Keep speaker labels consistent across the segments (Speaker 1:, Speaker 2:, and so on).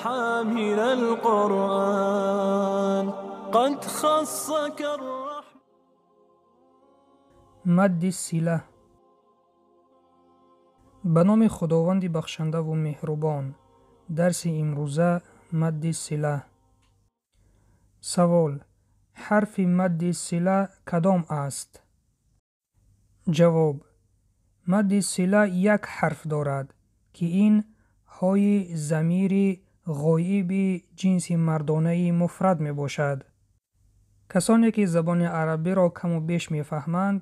Speaker 1: حامل القرآن قد خصك الرحمن.
Speaker 2: Мадди сила. Ба номи Худованди бахшандаву меҳрубон. Дарси имрӯза мадди сила. Савол: ҳарфи мадди сила кадом аст? Ҷавоб: мадди сила як ҳарф дорад, ки ин ҳои замири ғоиби ҷинси мардонаи муфрад мебошад. Касоне ки забони арабиро каму беш мефаҳманд,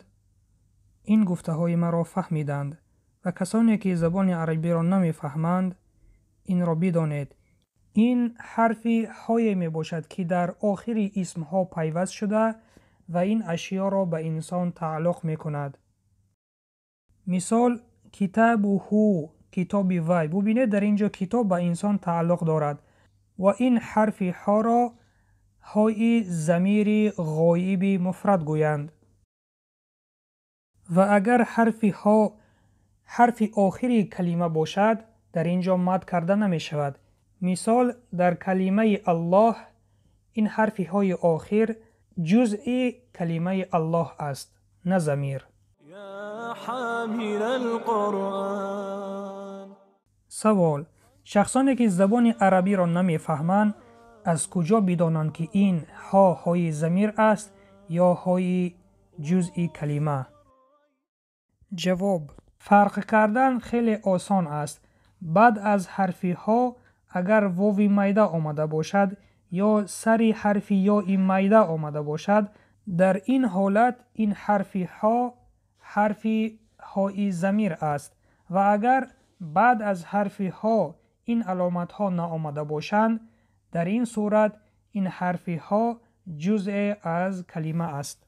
Speaker 2: ин гуфтаҳои маро фаҳмиданд ва касоне ки забони арабиро намефаҳманд, инро бидонед. Ин ҳарфи ҳое мебошад, ки дар охири исмҳо пайваст шуда ва ин ашёро ба инсон тааллуқ мекунад. Мисол: китабуҳу, китоби вай. Бубинед, дар ин ҷо китоб ба инсон тааллуқ дорад ва ин ҳарфи ҳоро ҳои замири ғоиби муфрад гӯянд. Ва агар ҳарфи ҳо ҳарфи охири калима бошад, дар ин ҷо мад карда намешавад. Мисол, дар калимаи Аллоҳ ин ҳарфи ҳои охир ҷузъи калимаи Аллоҳ аст, на замир.
Speaker 1: يا حامل القرآن.
Speaker 2: Савол: шахсоне ки забони арабиро намефаҳманд, аз куҷо бидонанд, ки ин ҳо ҳои замир аст ё ҳои ҷузъи калима? Ҷавоб: фарқ кардан хеле осон аст. Баъд аз ҳарфи ҳо агар вови майда омада бошад ё сари ҳарфи ёи майда омада бошад, дар ин ҳолат ин ҳарфи ҳо ҳарфи ҳои замир аст ва агар баъд аз ҳарфи ҳо ин аломатҳо наомада бошанд, дар ин сурат ин ҳарфи ҳо ҷузъе аз калима аст.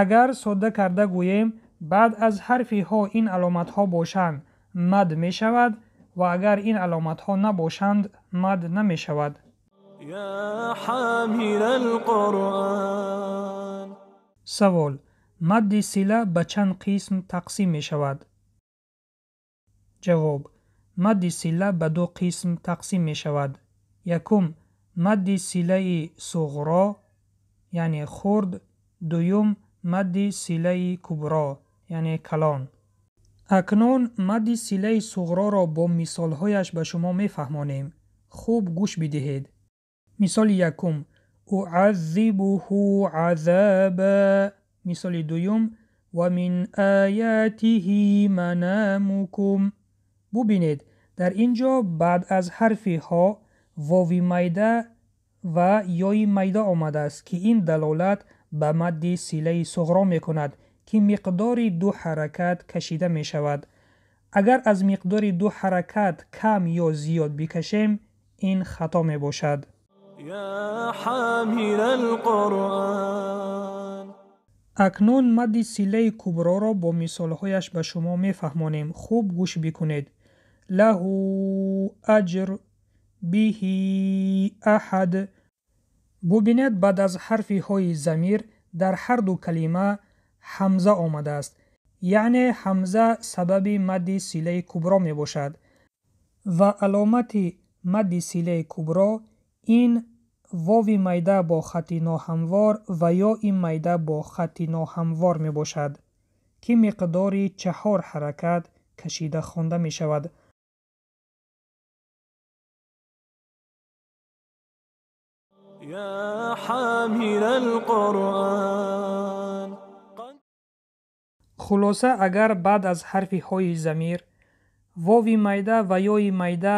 Speaker 2: Агар содда карда гӯем, баъд аз ҳарфи ҳо ин аломатҳо бошанд, мад мешавад ва агар ин аломатҳо набошанд, мад намешавад.
Speaker 1: يا حامل القرآن.
Speaker 2: Савол: мадди сила ба чанд қисм тақсим мешавад? Ҷавоб: мадди сила ба ду қисм тақсим мешавад. Якум, мадди силаи суғро, яъне хурд. Дуюм, мадди силаи кубро, яъне калон. Акнун мадди силаи суғроро бо мисолҳояш ба шумо мефаҳмонем. Хуб гӯш бидиҳед. Мисоли якум: уаззибуҳу азаба. Мисоли дуюм: ва мин оятиҳи манамукум. Бубинед, дар ин ҷо баъд аз ҳарфи ҳо вови майда ва ёи майда омадааст, ки ин далолат ба мадди силаи суғро мекунад, ки миқдори ду ҳаракат кашида мешавад. Агар аз миқдори ду ҳаракат кам ё зиёд бикашем, ин хато мебошад.
Speaker 1: يا حامل القرآن.
Speaker 2: Акнун мадди силаи куброро бо мисолҳояш ба шумо мефаҳмонем. Хуб гӯш бикунед. Лаҳу аҷр, биҳи аҳад. Бубинед, баъд аз ҳарфи ҳои замир дар ҳар ду калима ҳамза омадааст, яъне ҳамза сабаби мадди силаи кубро мебошад ва аломати мадди силаи кубро ин вови майда бо хатти ноҳамвор ва ёи майда бо хатти ноҳамвор мебошад, ки миқдори 4 ҳаракат кашида хонда мешавад.
Speaker 1: يا حامل القرآن.
Speaker 2: Хулоса, агар баъд аз ҳарфи ҳои замир вови майда ва ёи майда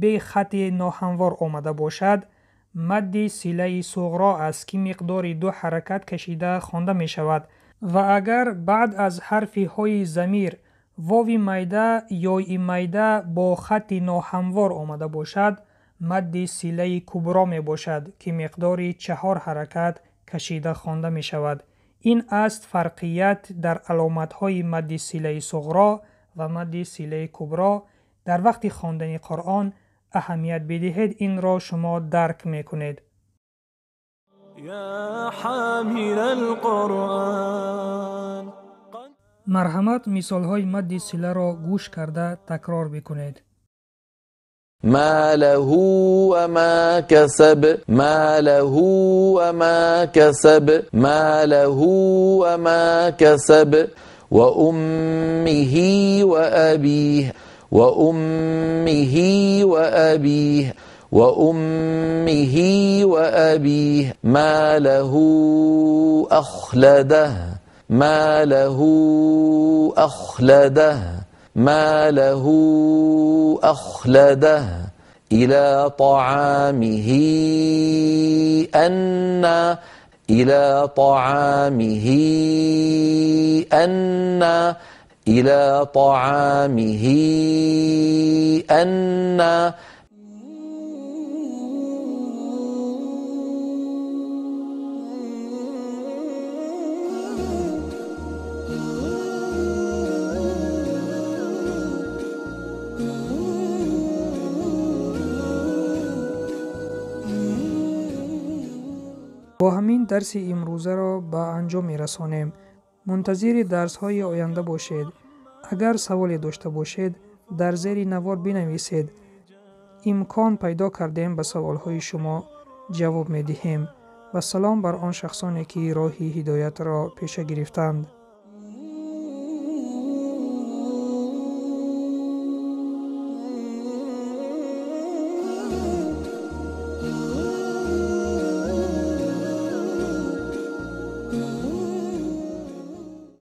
Speaker 2: бе хатти ноҳамвор омада бошад, мадди силаи суғро аст, ки миқдори ду ҳаракат кашида хонда мешавад. Ва агар баъд аз ҳарфи ҳои замир вови майда ёи майда бо хатти ноҳамвор омада бошад, мадди силаи кубро мебошад, ки миқдори 4 ҳаракат кашида хонда мешавад. Ин аст фарқият дар аломатҳои мадди силаи суғро ва мадди силаи кубро. Дар вақти хондани Қуръон аҳамият бидиҳед, инро шумо дарк мекунед.
Speaker 1: يا حامل القرآن.
Speaker 2: Марҳамат, мисолҳои мадди силаро гӯш карда такрор бикунед.
Speaker 3: ما له وما كسب ما له وما كسب ما له وما كسب وأمه وأبيه وأمه وأبيه وأمه وأبيه ما له أخلده ما له أخلده ما له أخلده إلى طعامه أن إلى طعامه أن إلى طعامه أن.
Speaker 2: Бо ҳамин дарси имрӯзаро ба анҷом мерасонем. Мунтазири дарсҳои оянда бошед. Агар саволе дошта бошед, дар зери навор бинависед. Имкон пайдо кардем ба саволҳои шумо ҷавоб медиҳем. Ва салом бар он шахсоне ки роҳи ҳидоятро пеша гирифтанд.